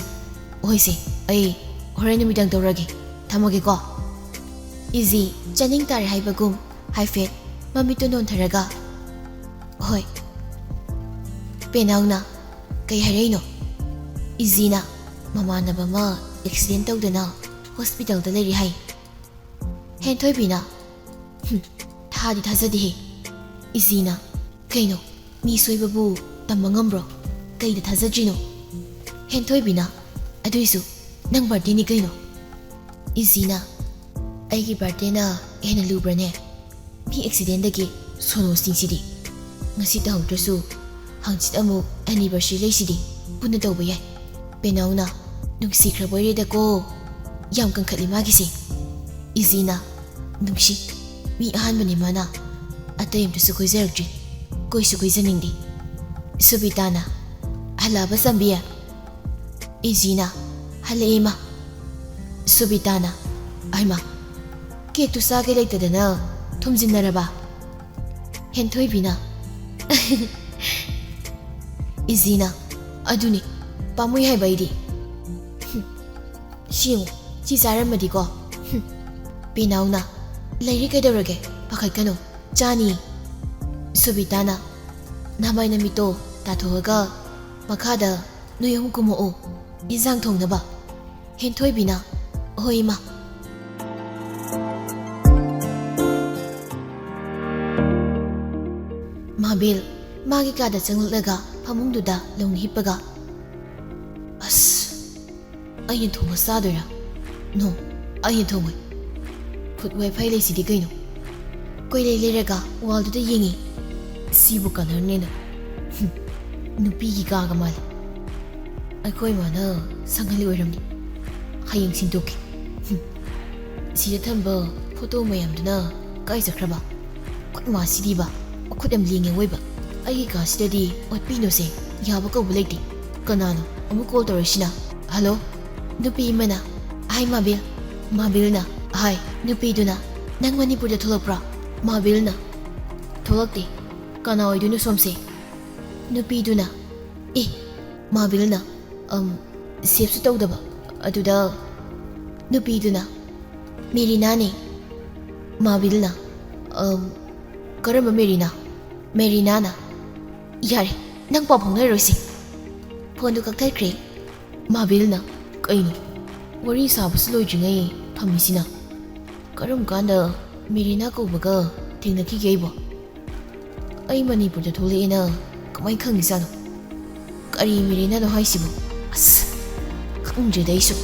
"ꯍꯣꯏꯁꯦ, ꯑꯩ ꯍꯣꯔꯦꯟ ꯅꯨꯃꯤꯗꯥꯡ ꯇꯧꯔꯒꯦ, ꯊꯝꯃꯒꯦꯀꯣ꯫" ꯏꯖꯤ ꯆꯥꯅꯤꯡ ꯇꯥꯔꯦ ꯍꯥꯏꯕꯒꯨꯝ ꯍꯥꯏꯐꯦꯠ ꯃꯃꯤꯠꯇꯨ ꯅꯣꯟꯊꯔꯒ, "ꯍꯣꯏ꯫" ꯄꯦꯅꯥꯎꯅ, "ꯀꯩ ꯍꯥꯏꯔꯛꯏꯅꯣ?" ꯏꯖꯤꯅ, "ꯃꯃꯥꯟꯅꯕ ꯑꯃ ꯑꯦꯛꯁꯤꯗꯦꯟ ꯇꯧꯗꯅ ꯍꯣꯁꯄꯤꯇꯥꯜꯗ ꯂꯩꯔꯤ ꯍꯥꯏ꯫" ꯍꯦꯟꯊꯣꯏꯕꯤꯅ, "ꯍꯨꯝ, ꯊꯥꯗꯤ ꯊꯥꯖꯗꯦꯍꯦ꯫" ꯏꯖꯤꯅ, "ꯀꯩꯅꯣ, ꯃꯤ ꯁꯣꯏꯕꯕꯨ ꯇꯝꯕ ꯉꯝꯕ꯭ꯔꯣ? ꯀꯩꯗ ꯊꯥꯖꯗ꯭ꯔꯤꯅꯣ?" ꯍꯦꯟꯊꯣꯏꯕꯤꯅ, "ꯑꯗꯨꯏꯁꯨ ꯅꯪ ꯕꯥꯔꯗꯦꯅꯤ ꯀꯩꯅꯣ꯫" ꯏꯖꯤꯅ, "ꯑꯩꯒꯤ ꯕꯥꯔꯗꯦꯅ ꯍꯦꯟꯅ ꯂꯨꯕ꯭ꯔꯅꯦ? ꯃꯤ ꯑꯦꯛꯁꯤꯗꯦꯟꯗꯒꯤ ꯁꯣꯅꯣꯁꯤꯡꯁꯤꯗꯤ꯫ ꯉꯁꯤ ꯇꯧꯍꯧꯗ꯭ꯔꯁꯨ ꯍꯪꯆꯤꯠ ꯑꯃꯨꯛ ꯑꯦꯅꯤꯚꯔꯁꯔꯤ ꯂꯩꯁꯤꯗꯤ, ꯄꯨꯟꯅ ꯇꯧꯕ ꯌꯥꯏ꯫" ꯄꯦꯅꯥꯎꯅ, "ꯅꯨꯡꯁꯤꯈ꯭ꯔꯕꯣꯏꯔꯦꯗꯀꯣ, ꯌꯥꯝ ꯀꯟꯈꯠꯂꯤ ꯃꯥꯒꯤꯁꯦ꯫" ꯏꯖꯤꯅ, "ꯅꯨꯡꯁꯤ, ꯃꯤ ꯑꯍꯥꯟꯕꯅꯤ ꯃꯥꯅ, ꯑꯇꯩ ꯑꯝꯇꯁꯨ ꯀꯣꯏꯖꯔꯛꯇ꯭ꯔꯤ, ꯀꯣꯏꯁꯨ ꯀꯣꯏꯖꯅꯤꯡꯗꯦ꯫" ꯁꯨꯕꯤꯇꯥꯅ, "ꯍꯜꯂꯛꯑꯕ ꯆꯥꯟꯕꯤ?" ꯏꯖꯤꯅ, "ꯍꯜꯂꯛꯑꯦ ꯏꯃꯥ꯫" ꯁꯨꯕꯤꯇꯥꯅ, "ꯑꯩꯃꯥ, ꯀꯦꯛꯇꯨ ꯆꯥꯒꯦ ꯂꯩꯇꯗꯅ ꯊꯨꯝꯖꯤꯟꯅꯔꯕ?" ꯍꯦꯟꯊꯣꯏꯕꯤꯅ, ꯏꯖꯤꯅ, "ꯑꯗꯨꯅꯤ, ꯄꯥꯝꯃꯨꯏ ꯍꯥꯏꯕ ꯑꯩꯗꯤ꯫ ꯍꯨꯝ, ꯁꯤ ꯌꯦꯡꯉꯨ, ꯁꯤ ꯆꯥꯔꯝꯃꯗꯤꯀꯣ꯫ ꯍꯨꯝ, ꯄꯤꯅꯥꯎꯅ, ꯂꯩꯔꯤ ꯀꯩꯗꯧꯔꯒꯦ? ꯄꯥꯈꯠꯀꯅꯨ, ꯆꯥꯅꯤ꯫" ꯁꯨꯕꯤꯇꯥꯅ, "ꯅꯃꯥꯏ ꯅꯃꯤꯠꯇꯣ ꯇꯥꯊꯣꯛꯑꯒ ꯃꯈꯥꯗ ꯅꯣꯏ ꯑꯍꯨꯝ ꯀꯨꯝꯃꯛꯑꯣ, ꯏꯟꯖꯥꯡ ꯊꯣꯡꯅꯕ꯫" ꯍꯦꯟꯊꯣꯏꯕꯤꯅ, "ꯍꯣꯏ, ꯏꯃꯥ꯫" ꯃꯥꯕꯦꯜ ꯃꯥꯒꯤ ꯀꯥꯗ ꯆꯪꯂꯛꯂꯒ ꯐꯃꯨꯡꯗꯨꯗ ꯂꯣꯡꯅ ꯍꯤꯞꯄꯒ, "ꯑꯁ, ꯑꯩꯅ ꯊꯣꯡꯉ ꯆꯥꯗꯣꯏꯔꯥ? ꯅꯣ, ꯑꯩꯅ ꯊꯣꯡꯉꯣꯏ꯫ ꯐꯨꯗ ꯋꯥꯏꯐꯥꯏ ꯂꯩꯁꯤꯗꯤ ꯀꯩꯅꯣ?" ꯀꯣꯏꯂꯩ ꯂꯩꯔꯒ ꯋꯥꯜꯗꯨꯗ ꯌꯦꯡꯉꯤ꯫ "ꯁꯤꯕꯨ ꯀꯂꯔꯅꯦꯅ꯫ ꯍꯨꯝ, ꯅꯨꯄꯤꯒꯤ ꯀꯥꯒ ꯃꯥꯜꯂꯤ꯫ ꯑꯩꯈꯣꯏ ꯃꯥꯅ ꯁꯪꯍꯜꯂꯤ ꯑꯣꯏꯔꯝꯅꯤ꯫ ꯍꯌꯦꯡ ꯁꯤꯟꯗꯣꯛꯀꯦ꯫ ꯍꯨꯝ, ꯁꯤꯗ ꯊꯝꯕ ꯐꯣꯇꯣ ꯃꯌꯥꯝꯗꯨꯅ ꯀꯥꯏ ꯆꯠꯈ꯭ꯔꯕ? ꯑꯩꯈꯣꯏ ꯃꯥꯁꯤꯗꯤꯕ, ꯃꯈꯨꯠ ꯌꯥꯝ ꯂꯦꯡꯉꯦ ꯑꯣꯏꯕ꯫ ꯑꯩꯒꯤ ꯀꯥꯁꯤꯗꯗꯤ ꯑꯣꯠꯄꯤꯅꯨꯁꯦ, ꯌꯥꯕ ꯀꯧꯕ ꯂꯩꯇꯦ꯫ ꯀꯅꯥꯅꯣ ꯑꯃꯨꯛ ꯀꯣꯜ ꯇꯧꯔꯛꯏꯁꯤꯅ? ꯍꯜꯂꯣ?" ꯅꯨꯄꯤ ꯑꯃꯅ, "ꯍꯥꯏ ꯃꯥꯕꯦꯜ꯫" ꯃꯥꯕꯦꯜꯅ, "ꯍꯥꯏ꯫" ꯅꯨꯄꯤꯗꯨꯅ, "ꯅꯪ ꯃꯅꯤꯄꯨꯔꯗ ꯊꯣꯛꯂꯛꯄ꯭ꯔꯥ?" ꯃꯥꯕꯦꯜꯅ, "ꯊꯣꯛꯂꯛꯇꯦ꯫ ꯀꯅꯥ ꯑꯣꯏꯗꯣꯏꯅꯣ ꯁꯣꯝꯁꯦ?" ꯅꯨꯄꯤꯗꯨꯅ, "ꯑꯦ꯫" ꯃꯥꯕꯦꯜꯅ, "ꯑꯝ, ꯁꯦꯞꯁꯨ ꯇꯧꯗꯕ꯫" ꯑꯗꯨꯗ ꯅꯨꯄꯤꯗꯨꯅ, "ꯃꯦꯔꯤꯅꯥꯅꯦ꯫" ꯃꯥꯕꯦꯜꯅ, "ꯑꯝ, ꯀꯔꯝꯕ ꯃꯦꯔꯤꯅꯥ?" ꯃꯦꯔꯤꯅꯥꯅ, "ꯌꯥꯔꯦ, ꯅꯪ ꯄꯥꯎ ꯐꯥꯎꯅꯔꯔꯣꯏꯁꯦ꯫" ꯐꯣꯟꯗꯨ ꯀꯛꯊꯠꯈ꯭ꯔꯦ꯫ ꯃꯥꯕꯦꯜꯅ, "ꯀꯩꯅꯣ, ꯋꯥꯔꯤ ꯁꯥꯕꯁꯨ ꯂꯣꯏꯗ꯭ꯔꯤꯉꯩ ꯊꯝꯃꯤꯁꯤꯅ? ꯀꯔꯝ ꯀꯥꯟꯗ ꯃꯦꯔꯤꯅꯥ ꯀꯧꯕꯒ ꯊꯦꯡꯅꯈꯤꯒꯦ ꯑꯩꯕꯣ? ꯑꯩ ꯃꯅꯤꯄꯨꯔꯗ ꯊꯣꯛꯂꯛꯑꯦꯅ ꯀꯃꯥꯏ ꯈꯪꯉꯤꯖꯥꯠꯅꯣ? ꯀꯔꯤ ꯃꯦꯔꯤꯅꯥꯅꯣ ꯍꯥꯏꯁꯤꯕꯣ? ꯑꯁ, ꯈꯪꯗ꯭ꯔꯦꯗ ꯑꯩꯁꯨ꯫"